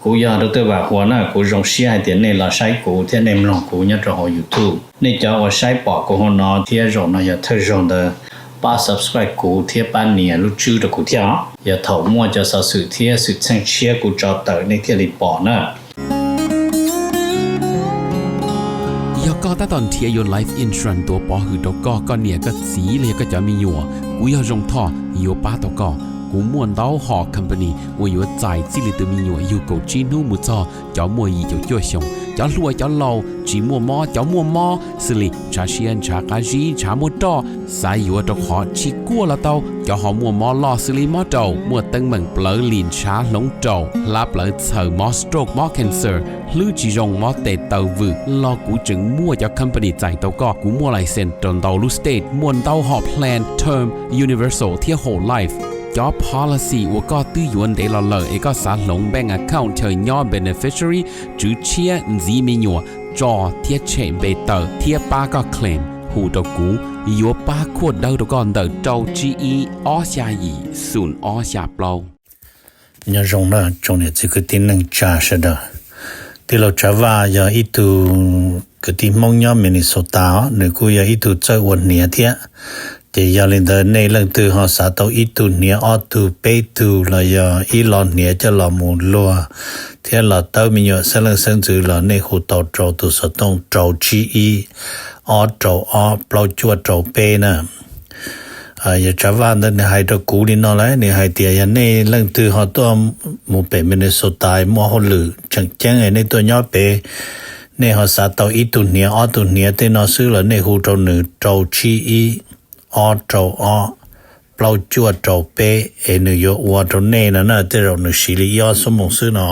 Kuv yog Dr. Vam Huas na, kuv zoo siab hais tias nej los saib kuv thiab nej mloog kuv nyob rau hauv YouTube. Nej cov uas saib pom kuv hauv no thiab zaum no yog thawj zaug ntawd, pab subscribe kuv thiab pab nias lub tswb rau kuv thiab os. Yog thaum muaj cov xov xwm thiab xwm txheej tshiab kuv tso tawm nej thiaj li pom na. Yog koj tab tom nrhiav yuav life insurance tuav pov hwm rau koj, koj niam koj txiv los yog koj cov me nyuam, kuv yog Zoo Thoj yuav pab tau koj. Kuv muaj ntau hom company uas yuav txais txij li tus me nyuam yug kaum tsib hnub mus txog cov muaj yim caum cuaj xyoos, cov hluas cov laus, tsis muaj mob cov muaj mob, xws li ntshav siab ntshav qab zib ntshav muaj roj, xav yuav rau qhov tsis kuaj los tau, cov ho muaj mob loj xws li mob raum, muaj teeb meem plawv lim ntshav hloov raum, hlab plawv txhaws, mob stroke mob cancer, hlwb tsis zoo mob tes taw vwm los kuv tseem muaj cov company txais tau koj. Kuv muaj license rau ntau lub state, muaj ntau hom plan term, universal thiab whole life. Cov policy uas koj twb yuav ntev los lawm es koj xav hloov bank account chaw nyob beneficiary, tswv tshiab, ntxiv me nyuam, tso thiab tshem npe tawm thiab pab koj claim, hu rau kuv, yuav pab khuaj dawb rau koj ntawm rau tsib ib ob xya yim xoom ob xya plaub. Nyob zoo na tsoom niam txiv kwv tij neej tsa sawv daws. Tij laug Tsav Vaj yog ib tug kwv tij Hmoob nyob Minnesota os, nws kuj yog ib tug txawj ua hniav thiab. Ces yog li ntawd nej leej twg ho xav tau ib tug hniav ob tug peb tug los yog ib lo hniav coj los mus luag thiab los tawb me nyuam xeeb leej xeeb ntxwv los nej hu tau rau tus xov tooj rau tsib ib ob rau ob plaub cuaj rau peb na. Yog Tsav Vaj ntawd nws hais rau kuv li no lawm, nws hais tias yog nej leej twg ho tuaj mus pem Minnesota muaj hauj lwm tseem ceeb nej tuaj nyob pem, nej ho xav tau ib tug hniav ob tug hniav tej no xwb los nej hu rau nws rau tsib ib ob rau ob plaub cuaj rau peb es nws yuav ua rau nej no na, tej zaum nws siv li ib ob xuab moos xwb no.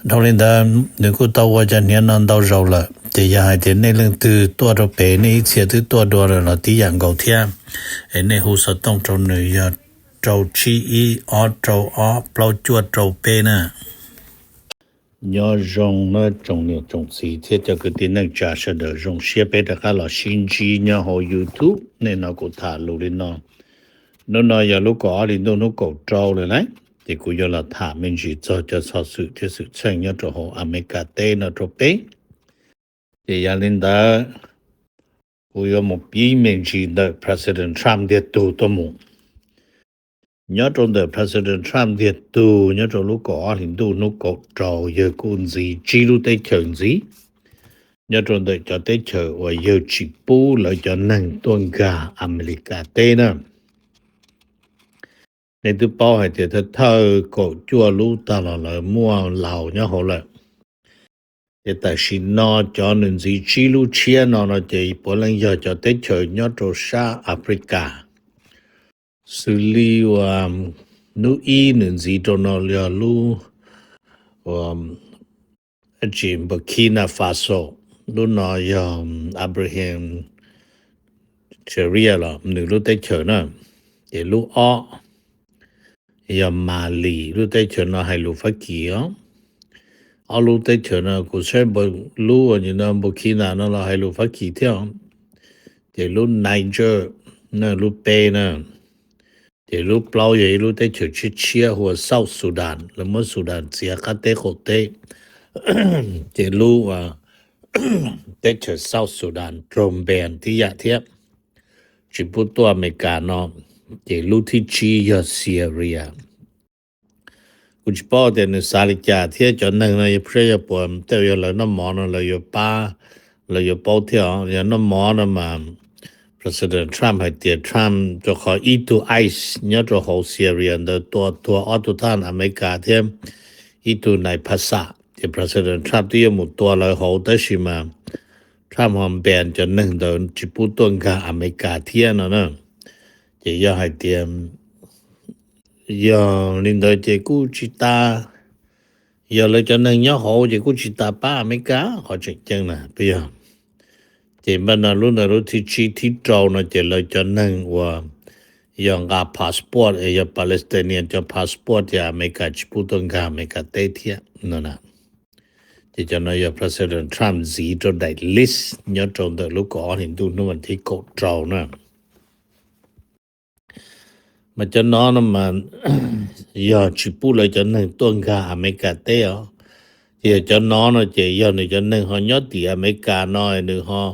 Dhau li ntawd nws kuj tau ua cov hniav no ntau zaus lawm, ces yog hais tias nej leej twg tuaj rau pem nej ib txhia twb tuaj dua lawm los tib yam nkaus thiab, es nej hu xov tooj rau nws yog rau tsib ib ob rau ob plaub cuaj rau peb na. Nyob zoo na tsoom niam tsoom txiv thiab cov kwv tij neej tsa sawv daws, zoo siab peb rov qab los sib ntsib nyob hauv YouTube. Nej hnov kuv tham lus li no, hnub no yog lub kaum ob hli ntuj hnub kaum rau lawm na, ces kuv yuav los tham me ntsis txog cov xov xwm thiab xwm txheej nyob rau hauv Amelikas teb no rau peb. Ces yog li ntawd, kuv yuav mus pib me ntsis ntawm President Trump ntiag tug tuaj mus. Nyob rau ntawm President Trump ntiag tug nyob rau lub kaum ob hlis ntuj hnub kaum rau, yawg kuj ntxiv tsib lub teb chaws ntxiv nyob rau ntawm cov teb chaws uas yawg tsis pub lawv cov neeg tuaj nkag Amelikas teb na. Nej twb paub hais tias thawj thawj kaum cuaj lub tag los lawv muaj laus nyob hauv lawm. Ces tam sim no cov nws ntxiv tsib lub tshiab no no ces puav leej yog cov teb chaws nyob rau sab Africa, xws li uas lub ib nws ntxiv rau no yog lub Burkina Faso, lub no yog Ibrahim Traoré los nws lub teb chaws na. Ces lub ob yog Mali, lub teb chaws no hais lus Fab Kis os. Ob lub teb chaws no kuv saib lub no Burkina no los hais lus Fab Kis thiab. Ces lub Niger na, lub peb na. Ces lub plaub yog ib lub teb chaws tshiab tshiab hu ua South Sudan, lawv muab Sudan txiav qab teb qaum teb. Ces lub teb chaws South Sudan raug npen tib yam thiab, tsis pub tuaj Amelikas no. Ces lub thib tsib yog Syria. Kuv tsis paub tias nws xav li cas thiab cov neeg no yog pub yog puas tej yog lawv noj mov no lawv yuav pab, lawv yuav paub thiab. Yog noj mov no mas President Trump hais tias Trump rau qhov ib tug ice nyob rau hauv Syria ntawd tua tuag ob tug thab Amelikas thiab ib tug nais phas xam, ces President Trump twb yuav mus tua lawv hauv tab sis mas Trump ho npen cov neeg ntawd tsis pub tuaj nkag Amelikas thiab no na. Ces yog hais tias yog li ntawd ces kuj tsis tas, yog lawv cov neeg nyob hauv ces kuj tsis tas pab Amelikas qhov tseem ceeb na, puas yog? Ces npaj no lub ntawd lub thib tsib thib rau no ces lawv cov neeg uas yog nqa passport es yog Palestinian cov passport ces Amelikas tsis pub tuaj nkag Amelikas teb thiab no na. Ces cov no yog President Trump ntxiv rau daim list nyob rau ntawm lub kaum ob hlis ntuj hnub vas thib kaum rau na. Mas cov no no mas yog tsis pub lawv cov neeg tuaj nkag Amelikas teb os. Ces yog cov no no ces yog nws cov neeg ho nyob tim Amelikas no nws ho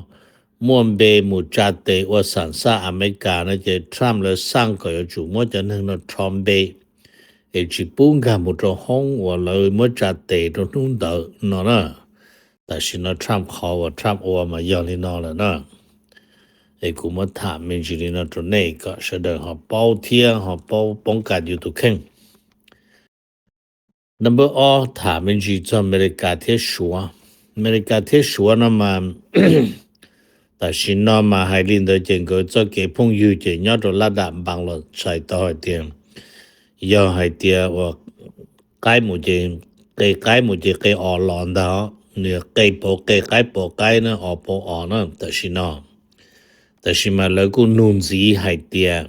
muaj npe mus tsa tes ua xam xaj Amelikas no ces Trump lawv xaj kom yuav tsum muab cov neeg no rho npe es tsis pub nkag mus rau hoob uas lawv muab tsa tes rau hnub ntawd no na. Tam sim no Trump qhov uas Trump ua mas yog li no lawm na. Es kuv muab tham me ntsis li no rau nej kom sawv daws ho paub thiab ho paub poob kas yus tus kheej. Number ob, tham me ntsis txog Amelikas thiab Suav. Amelikas thiab Suav no mas tam sim no mas hais li ntawd ces nkawd txoj kev phooj ywg ces nyob rau lab dam npaas los txhais tau hais tias yog hais tias uas qaib mus ces qe qaib mus ces qe os los ntag, nws qe pauv qe qaib pauv qaib na, os pauv os na tam sim no. Tab sis mas lawv kuj nug ntxiv hais tias,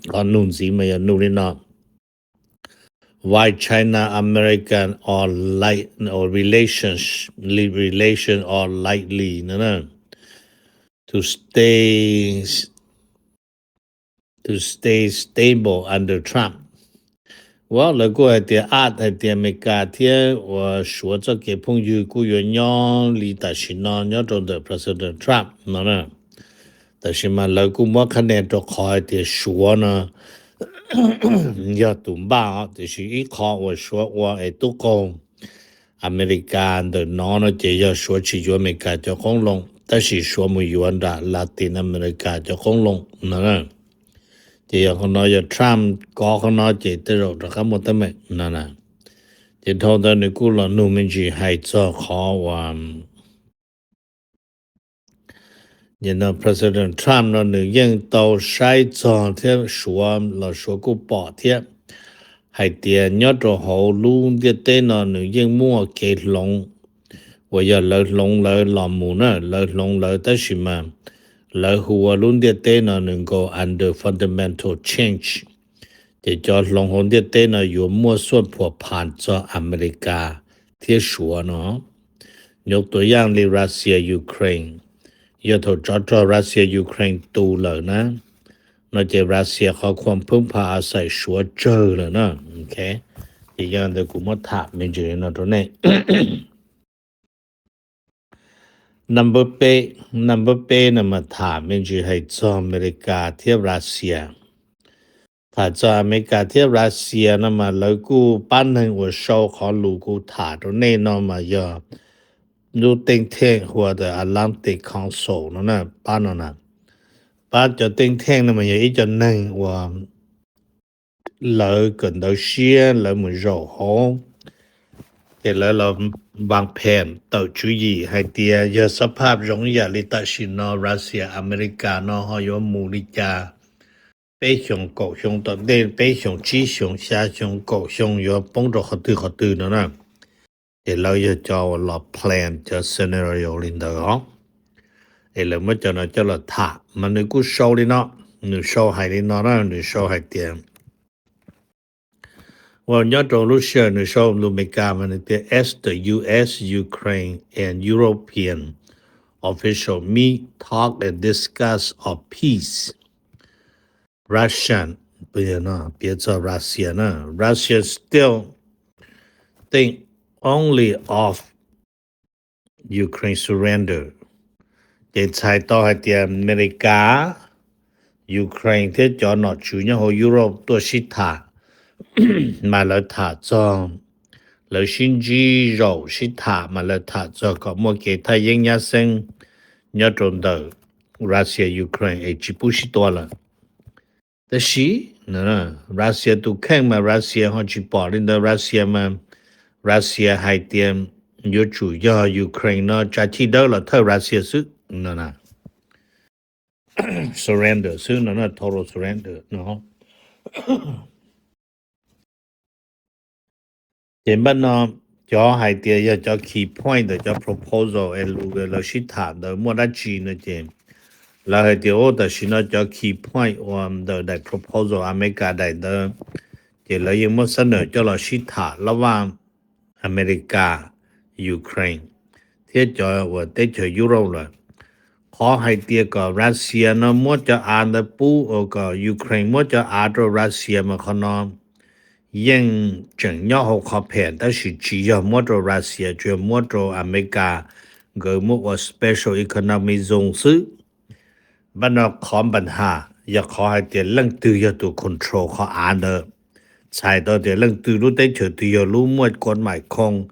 qhov nug ntxiv mas yog nug li no: Why China American are like or relations relation are likely no to stay to stay stable under Trump? Ua lawv kuj hais tias, ab, hais tias Amelikas thiab uas Suav txoj kev phooj ywg kuj yuav nyob li tam sim no nyob rau ntawm President Trump no na. Tab sis mas lawv kuj muab qhab nia rau qhov hais tias Suav no yog tus npaj os, tiam sis ib qho uas Suav ua es tub qaug Amelikas ntawm no no ces yog Suav tsis yuav Amelikas cov qoob loo, tab sis Suav mus yuav nram Latin America cov qoob loo no na. Ces yog qhov no yog Trump kov qhov no ces tej zaum rov qab muaj teeb meem no na. Ces dhau ntawd nws kuj los nug me ntsis hais txog qhov uas President Trump no nws yeej tau saib txog thiab Suav los Suav kuj pom thiab hais tias nyob rau hauv lub ntiaj teb no nws yeej muaj kev hloov uas yog lawv hloov lawv los mus na, lawv hloov lawv tab sis mas lawv hu ua lub ntiaj teb no nws nkaus under fundamental change. Ces cov hloov hauv ntiaj teb no yuav muaj xuaj phuam phas txog Amelikas thiab Suav no. Nyuj tua yaaj li Russia Ukraine, yog thaum tsov rog Russia Ukraine tu lawm na, no ces Russia qhov khuam phwb pha a xaim Suav tsawg lawm na. Ces yog ntawd kuv muab tham me ntsis no rau nej. Number peb, number peb no mas tham me ntsis hais txog Amelikas thiab Russia. Tham txog Amelikas thiab Russia no mas lawv kuj pab neeg uas sau qhov lus kuv tham rau nej no mas yog lub teej theej hu ua the Atlantic Council no na, pab no na. Pab cov teej theej no mas yog ib co neeg uas lawv kawm ntawv siab lawv mus zaum hauv, ces lawv los npaj phem tawm tswv yim hais tias yog xab phaj zoo ib yam li tam sim no Russia America no ho yuav mus li cas peb xyoos kaum xyoo tom ntej, peb xyoos tsib xyoos xya xyoo kaum xyoo yuav poob rau qhov twg qhov twg no na. Ces lawv yog cov uas los plan cov scenario li ntawd os. Es lawv muab cov no coj los tham mas nws kuj sau li no, nws sau hais li no na, nws sau hais tias, uas nyob rau lub sij hawm nws sau lus Amelikas mas nws tias as the U S, Ukraine and European official meet, talk and discuss of peace, Russian, piav txog Russia na, Russia still think only of Ukraine surrender. Ces txhais tau hais tias Amelikas, Ukraine thiab cov nom tswv nyob hauv Europe tuaj sib tham, mas lawv tham txog, lawv sib ntsib zaum sib tham mas lawv tham txog kom muaj kev thaj yeeb nyab xeeb nyob rau ntawm Russia Ukraine es tsis pub sib tua lawm. Tab sis Russia tus kheej mas Russia ho tsis pom li ntawd, Russia mas Russia hais tias yuav tsum yog Ukraine no tsa chij dawb los thawj Russia xwb no na. Surrender xwb no, total surrender no. Ces npaj no cov hais tias yog cov key point ntawm cov proposal es lus lawv sib tham ntawd muaj dab tsi no ces lawv hais tias ub tam sim no cov key point uas ntawm daim proposal Amelikas daim ntawd ces lawv yeej muab xab nawm coj los sib tham lab vaj Amelikas, Ukraine thiab cov uas teb chaws Europe lawm. Qhov hais tias kom Russia no muab cov av ntawd pub, kom Ukraine muab cov av rau Russia mas qhov no yeej tseem nyob hauv qhov phem, tab sis tsis yog muab rau Russia, tsuas yog muab rau Amelikas, nkawd muab ua special economic zone xwb. Npaj no qhov npaj ha yog qhov hais tias leej twg yog tus control qhov av ntawd, txhais tau tias leej twg lub teb chaws twg yog lub muaj koj maim khoo,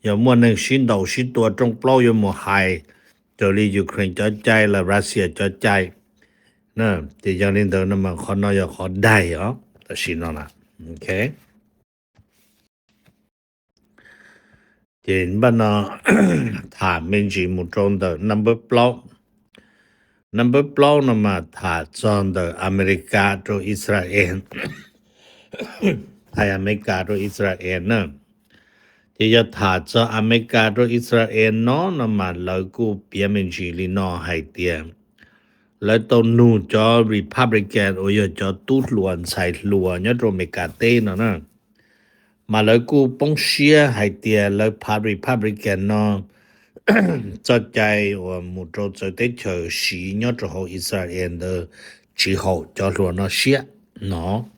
yog muaj neeg sib ntaus sib tua rooj plaub yuav mus hais raws li Ukraine cov cai los Russia cov cai. Ces yog li ntawd no mas qhov no yog qhov daig os tam sim no na. Ces npaj no tham me ntsis mus rau ntawm number plaub. Number plaub no mas tham txog ntawm Amelikas rau Israel. Hais Amelikas rau Israel na. Ces yog tham txog Amelikas rau Israel no no mas lawv kuj piav me ntsis li no hais tias lawv tau nug cov Republican uas yog cov tub hluas ntxhais hluas nyob rau Amelikas teb no na, mas lawv kuj poob siab hais tias lawv phav Republican no txoj cai uas mus rau txawv teb chaws siv nyob rau hauv Israel ntawd tsis haum cov hluas no siab no.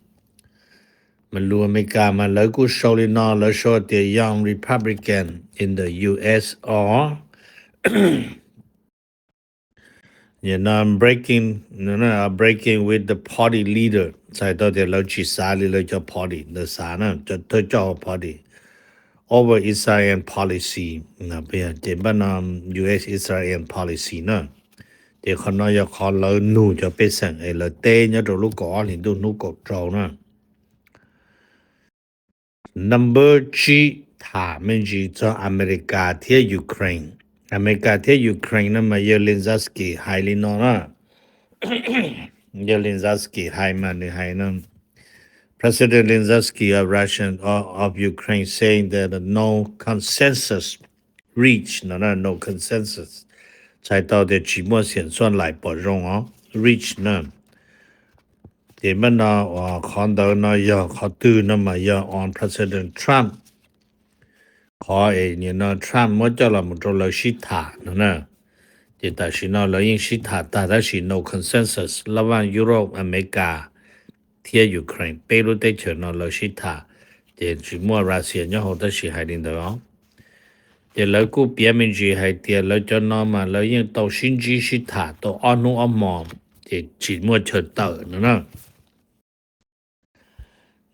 Mas lus Amelikas mas lawv kuj sau li no, lawv sau tias young Republican in the U S are breaking breaking with the party leader, txhais tau tias lawv tsis xav li lawv cov party ntawd xav na, cov thawj coj hauv party over Israel policy. Ces npaj no U S Israel policy na. Ces qhov no yog qhov lawv nug cov pej xeem es lawv teb nyob rau lub kaum ob hlis ntuj hnub kaum rau na. Number tsib, tham me ntsis txog Amelikas thiab Ukraine. Amelikas thiab Ukraine no mas yawg Zelensky hais li no na. Yawg Zelensky hais mas nws hais no, President Zelensky of Russian, of Ukraine saying that no consensus reach no, no consensus, txhais tau tias tsis muaj xiam xuaj laim pom zoo os, reach na. Ces npaj no qhov ntawd no yog qhov twg no mas yog on President Trump, qhov es nim no Trump muab coj los mus rau lawv sib tham no na. Ces tam sim no lawv yeej sib tham tag tab sis no consensus, laj vaj Europe, Amelikas thiab Ukraine peb lub teb chaws no lawv sib tham, ces tsis muaj Russia nyob hauv tab sis hais li ntawd os. Ces lawv kuj piav me ntsis hais tias lawv cov no mas lawv yeej tau sib ntsib sib tham tau ob hnub ob hmo, ces tsis muaj chaw tawm no na.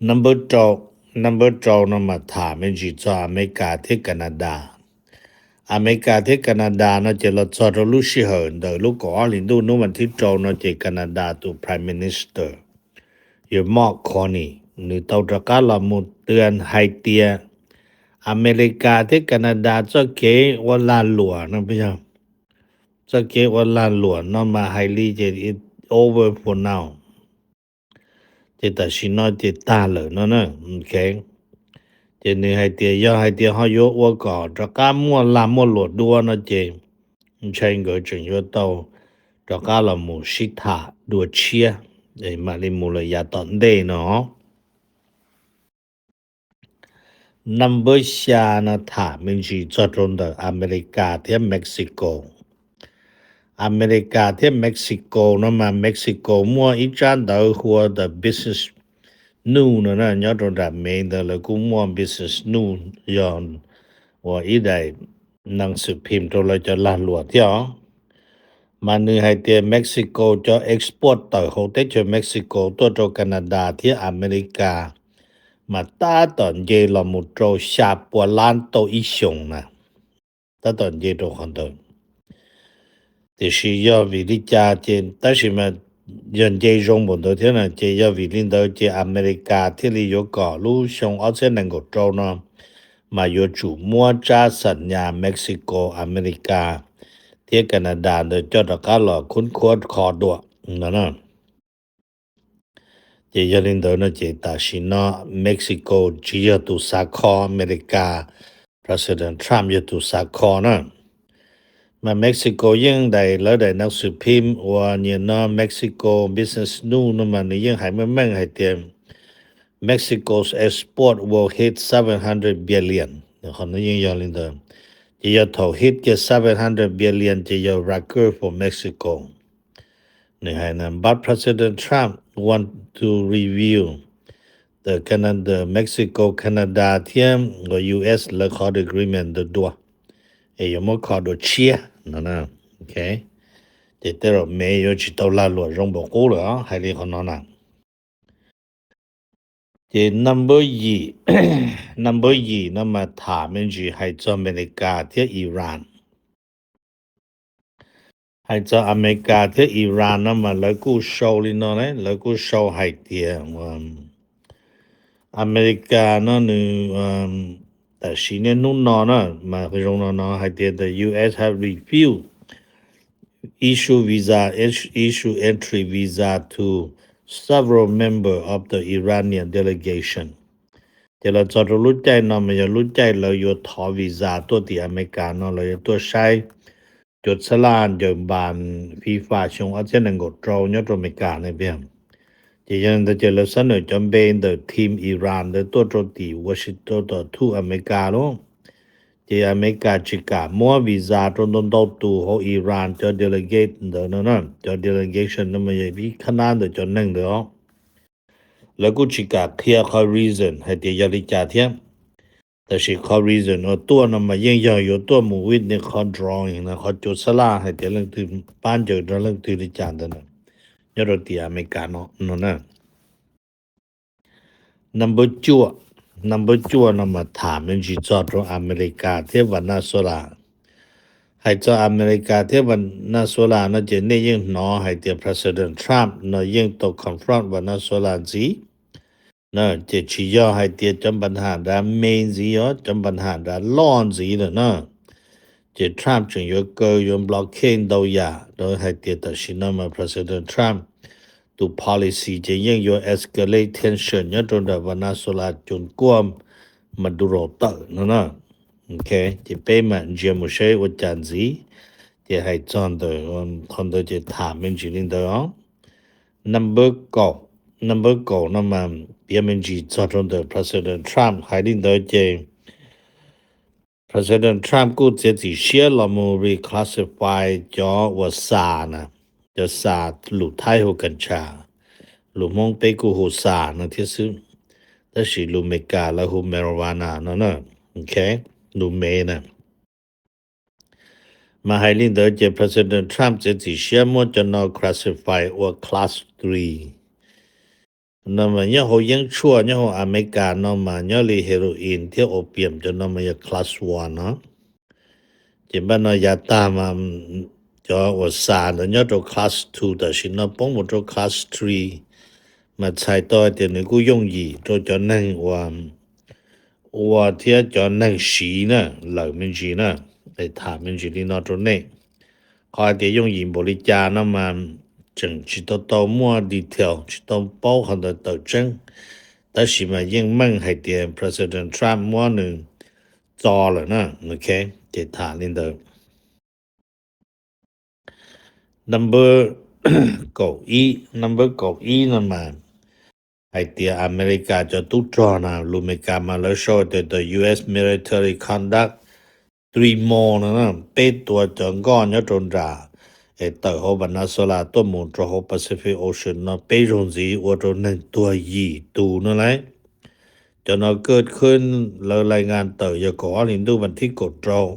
Number rau, number rau no mas tham me ntsis txog Amelikas thiab Canada. Amelikas thiab Canada no ces los txog rau lub sij hawm ntawm lub kaum ob hlis ntuj hnub vas thib rau no ces Canada tus Prime Minister yawg Mark Carney nws tau rov qab los mus twb hais tias Amelikas thiab Canada txoj kev ua lag luam no, txoj kev ua lag luam no mas hais li ces over for now, ces tam sim no ces tag lawm no na. Ces nws hais tias yog hais tias ho yuav ua kom rov qab muaj lag muaj luam dua no ces ntshai nkawd tseem yuav tau rov qab los mus sib tham dua tshiab, mam li mus lawm yav tom ntej no. Number xya no tham me ntsis txog rau ntawm Amelikas thiab Mexico. Amelikas thiab Mexico no mas Mexico muaj ib tsab ntawv hu ua the Business News no na, nyob rau nram Mev ntawd lawv kuj muaj Business News yog ua ib daim nees xwm phim rau lawv cov lag luam thiab os. Mas nws hais tias Mexico cov export tawm hauv teb chaws Mexico tuaj rau Canada thiab Amelikas mas tab tom nce los mus rau xya pua lab tau ib xyoos na, tab tom nce rau qhov ntawd. Tiam sis yog vim li cas ces tab sis mas yog nce zoo npaum ntawd thiab na, ces yog vim li ntawd ces Amelikas thiaj li yuav kom lub xyoo ob txhiab nees nkaum rau no mas yuav tsum muab tsab xam nyas Mexico, Amelikas thiab Canada ntawd coj rov qab los khub khuab kho dua no na. Ces yog li ntawd no ces tam sim no Mexico tsis yog tus xav kho Amelikas, President Trump yog tus xav kho na. Mas Mexico yeej daim lawv daim nees xwm phim uas nim no Mexico Business News no mas nws yeej hais meej meej hais tias Mexico's export will hit seven hundred billion. Qhov no yeej yog li ntawd. Ces yog thaum hit kiag seven hundred billion ces yog record for Mexico. Nws hais na, but President Trump want to review the Canada, Mexico, Canada thiab U S lawv qhov agreement ntawd dua, es yuav muab kho dua tshiab no na. Ces tej zaum Mev yuav tsis tau lag luam zoo npaum qub lawm os, hais li qhov no na. Ces number yim, number yim no mas tham me ntsis hais txog Amelikas thiab Iran. Hais txog Amelikas thiab Iran no mas lawv kuj sau li no na, lawv kuj sau hais tias Amelikas no nws, tam sim niaj hnub no na, mas zoo no no hais tias the U S have refused issue visa, issue entry visa to several member of the Iranian delegation. Ces los txog rau lub caij no mas yog lub caij lawv yuav thov visa tuaj tim Amelikas no, lawv yuav tuaj saib cua txhab laj ncaws npas FIFA xyoo ob txhiab nees nkaum rau nyob rau Amelikas na tiag. Ces yog li ntawd ces lawv xab nws cov npe ntawm team Iran ntawd tuaj rau tim Washington tom thuj Amelikas lauj. Ces Amelikas tsis kam muab visa rau ntau ntau tus hauv Iran cov delegate ntawd no na, cov delegation no mas yog ib khab nab ntawm cov neeg ntawd os. Lawv kuj tsis kam qhia qhov reason hais tias yog li cas thiab. Tab sis qhov reason uas tuaj no mas yeej yog yuav tuaj mus witness qhov drawing no, qhov cua xab laj hais tias leej twg pab ncaws rau leej twg li cas ntawd na, nyob rau tim Amelikas no no na. Number cuaj, number cuaj no mas tham me ntsis txog rau Amelikas thiab Venezuela. Hais txog Amelikas thiab Venezuela no ces nej yeej hnov hais tias President Trump no yeej tau confront Venezuela ntxiv na, ces tsis yog hais tias cov npa nham nrad me ntxiv os, cov npa nham nrad loj ntxiv lawm na. Ces Trump tseem yuav kaw yuav blockade ntau yam rau hais tias tam sim no mas President Trump tus policy ces yeej yuav escalate tension nyob rau nram Venezuela cus kuaj Maduro tawm no na. Ces peb mam ntsia mus saib ua cas ntxiv. Ces hais txog ntawm qhov ntawd ces tham me ntsis li ntawd os. Number kaum, number kaum no mas piav me ntsis txog rau ntawm President Trump. Hais li ntawd ces President Trump kuj txiav txim siab los mus reclassify cov uas xa na, cov xa, lus Thaib hu kav tsha, lus Hmoob peb kuj hu xa no thiab xwb, tab sis lus Amelikas lawv hu marijuana no na, lus me na. Mas hais li ntawd ces President Trump txiav txim siab muab cov no classify ua class three. No mas nyob hauv yeeb tshuaj nyob hauv Amelikas no mas nyob li heroin thiab opium cov no mas yog class one no. Ces npaj no yav tag mas cov uas xa ntawd nyob rau class two, tam sim no poob mus rau class three, mas txhais tau hais tias nws kuj yooj yim rau cov neeg uas ua thiab cov neeg siv na, lawm me ntsis na. Es tham me ntsis li no rau nej. Qhov hais tias yooj yim npaum li cas no mas tseem tsis tau tau muaj detail, tsis tau paub qhov ntawd tawm tseeb, tab sis mas yeej meej hais tias President Trump muab nws txo lawm na. Ces tham li ntawd. Number kaum ib, number kaum ib no mas hais tias Amelikas cov tub rog na, lus Amelikas mas lawv sau tias the U S military conduct three more no, peb tua cov nkoj nyob rau nram es tawm hauv Venezuela tuaj mus rau hauv Pacific Ocean no peb zaug ntxiv ua rau neeg tuag yim tus no lauj. Cov no kaj khwb lawv lais nkas tawm yog kaum ob hlis ntuj vas thib kaum rau,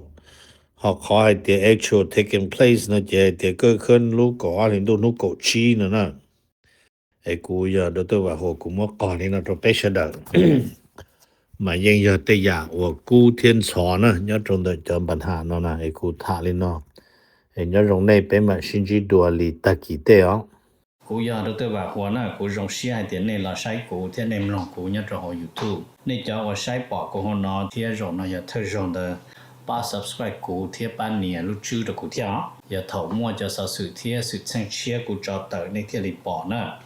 ho qhov hais tias actual taking place no ces hais tias kaj khwb lub kaum ob hlis ntuj hnub kaum tsib no na. Es kuv yog Doctor Vam Huas kuv muab qog li no rau peb sawv daws. Mas yeej yog tej yam uas kub thiab ntxhov na nyob rau ntawm cov npa nham no na, es kuv tham li no. Es nyob zoo nej, peb mam sib ntsib dua li tag kis tej os. Kuv yog Doctor Vam Huas na, kuv zoo siab hais tias nej los saib kuv thiab nej mloog kuv nyob rau hauv YouTube. Nej cov uas saib pom kuv hauv no thiab zaum no yog thawj zaug ntawd, pab subscribe kuv thiab pab nias lub tswb rau kuv thiab os. Yog thaum muaj cov xov xwm thiab xwm txheej tshiab kuv tso tawm nej thiaj li pom na.